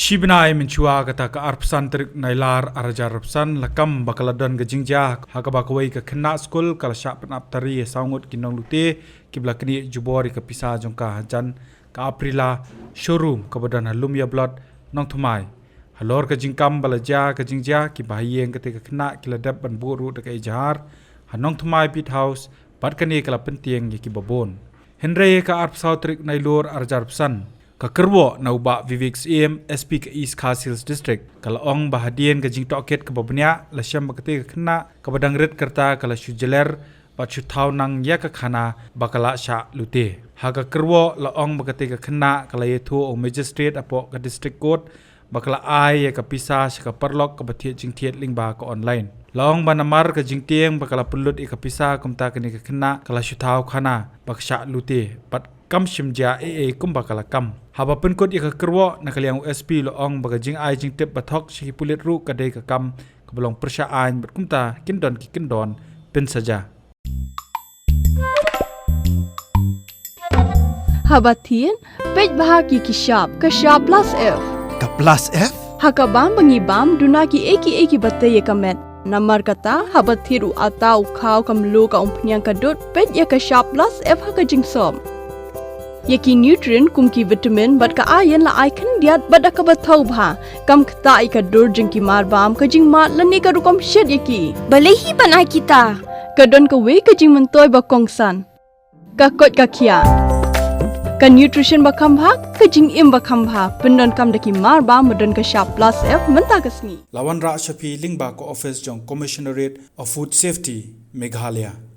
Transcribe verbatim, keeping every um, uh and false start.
Shi bnai mynshwa kata ka arphew san tarik Nailar arhajar arphew san la kam ba ka la don ka jingjia ha kaba kawei ka khynnah skul ka la shah pynap tari ïa saw ngut ki nonglute kiba la knieh jubor ïa ka pisa jong ka hajan ka Aprilia showroom kaba don ha Lumia Block, Nongthymmai. Halor ka jingkam ba la jia ka jingjia, kiba ha ïing kata ka khynnah ki la dep ban buh ruh da ka ejahar ha Nongthymmai Beat House, bad kane ka la pyntieng ïa kiba bun. Hynrei ïa ka arphew saw tarik Nailur arhajar arphew san, ka kyrwoh na u Bah Vivek Syiem, S P ka East Khasi Hills District, ka la ong ba hadien ka jingtohkit kaba bniah la shem ba kata ka khynnah kaba dang rit ka rta ka la shu jler bad shu thaw nang ïa ka khana ba ka la shah lute. Ha ka kyrwoh la ong ba kata ka khynnah ka la ïathuh ïa u magistrate hapoh ka District Court ba ka la ai ïa ka pisa sha ka paralok kaba thied jingthied lyngba ka online. La ong ba namar ka jingtieng ba ka la pynlut ïa ka pisa, kumta kane ka khynnah ka la shu thaw khana ba ka shah lute bad kam shim jia ei ei kumba ka la kam. Haba pynkut ïa ka kyrwoh na ka liang u S P la ong ba ka jingai jingtip ba thok sha ki pulit ruh ka dei ka kam kaba long pyrshah aiñ bad kumta kin don ki kyndon pynsaja. Haba thied, peit bha ki ki shap, ka shap plus F. Ka plus F? Ha ka bam ba ngi bam, duna ki ei ki ei kiba tei ïa ka met. Namar kata, haba thied u atta, u khaw, ka mluh, ka umphniang, ka dud, peit ïa ka shap plus F ha ka jingsop. Ïa ki nutrient kum ki vitamin bad ka iron la ai khyndiat bad da kaba thaw bha. Kam ktah ïa ka dur jong ki marbam, ka jingmad lane ka rukom shet ïa ki. Balei hi ban ai kita? Ka don kawei ka jingmyntoi ba kongsan. Ka koit ka khiah. Ka nutrition ba kham bha, ka jingim ba kham bha. Pyndonkam da ki marbam ba don ka shap plus F mynta ka sngi. La wanrah sha phi lyngba ka office jong Commissionerate of Food Safety, Meghalaya.